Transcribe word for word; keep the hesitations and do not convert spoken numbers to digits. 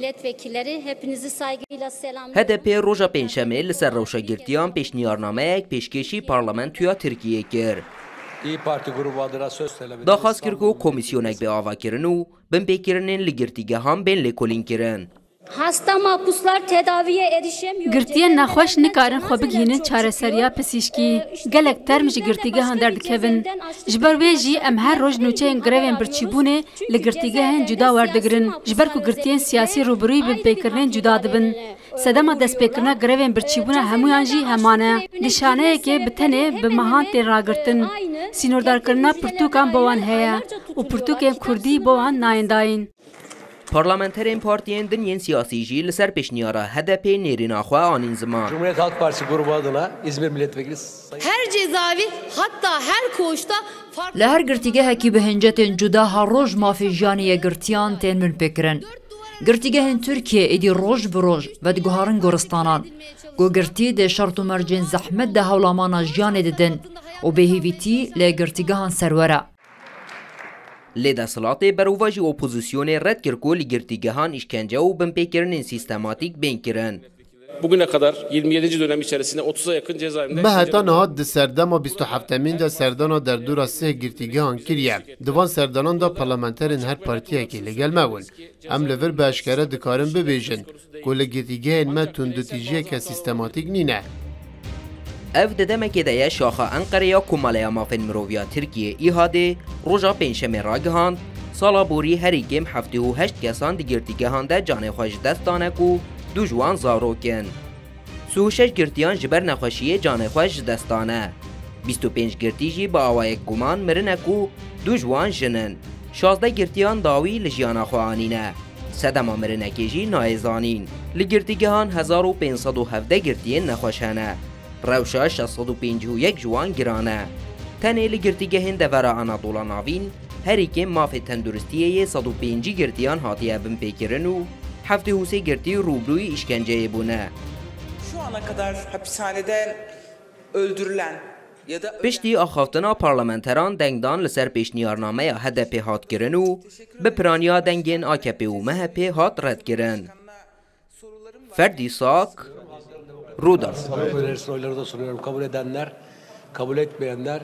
Milletvekilleri, hepinizi saygıyla selamlıyorum. H D P roja Pêncşemê li ser rewşa girtiyan pêşniyarnameyek pêşkêşî parlamentoya Tirkiyê kir. İYİ Parti grubu adına söz söylemek Daxwaz kir ku komîsyonek bê avakirin û binpêkirinên li girtîgehan bên lêkolînkirin. Hasta mahpuslar tedaviye erişemiyor. Girtiyên nexweş nikarin xwe bigihînin çareseriya pisîşkî. Gelek term ji girtîgehan derdikevin. Ji ber wê jî em her roj nûçeyên grevên birçîbûnê li girtîgehên cuda werdigirin. Ji ber ku girtiyên siyasî rûbirûyî binpêkirinên cuda dibin. Sedema destpêkirina grevên birçîbûna hemûyan jî heman e. Nîşaneyekê bi tenê bi mehan tên ragirtin. Sînordarkirina pirtûkan bo wan heye û pirtûkên kurdî bo wan nayên dayîn. Parlamenterên partiyên din yên siyasî jî li ser pêşniyara H D P nêrîna xwe anîn ziman. Cumhuriyet Halk Partisi grubu adına İzmir Milletvekili Sayın Her cezaevi, hatta her koğuşta farklı Li her girtîgehekî bi hincetên cuda her roj mafê jiyanê yê girtiyan tên binpêkirin. Girtîgehên Tirkiyê êdî roj bi roj vediguherin goristanan. Ku girtî di şert û mercên zehmet de hewlamana jiyanê didin û bêhîvîtî li girtîgehan serwer e. Lê desthilatê berovajî opozisyonê red kir ku li girtîgehan îşkence û binpêkirinên sîstematîk bên kirin. Bugüne kadar yirmi yedinci dönem içerisinde otuza yakın cezaevinde Me heta niha di serdema bîst û heftemîn de serdana derdora sih girtîgehan kiriye. Di van serdanan de parlamenterên her partiyekê li gel me bûn. Em li vir bi eşkere dikarin bibêjin ku li girtîgehên me tundûtîjiyeke sîstematîk nîne. Ev di demekê de ye şaxa Enqereya Komeleya Mafên Miroviya Tirkiyê, İHA'dê, roja Pêncşemê ragihand, sala borî herî kêm heftê û heşt kesan di girtîgehan de canê xwe ji dest dane ku du ji wan zarok in. Sî û şeş girtiyan ji ber nexweşiyê canê xwe ji dest dane. Bîst û pênc girtî jî bi awayek guman mirine ku du ji wan jin in. Şazdeh girtiyan dawî li jiyana xwe anîne. Sedema mirinekê jî nayê zanîn. Li girtîgehan hezar û pênc sed û hevdeh girtiyên nexweş hene. Rewşa şeş sed û pêncî û yek ji wan giran e. Tenê li girtîgehên devera Anadolu Navîn herî kêm mafê tenduristiyê yê sed û pêncî girtiyan hatiye binpêkirin û heftê û sê girtî rûbirûyî îşkenceyê bûne. Şu ana kadar hapishanede öldürülen ya da Piştî axaftina parlamenteran dengdan li ser pêşniyarnameya H D P hat kirin û bi piraniya dengên A K P û M H P hat redkirin. Ferdi Sak, Rûdar. Kabul edersin, oyları da sunuyorum. Kabul edenler, kabul etmeyenler.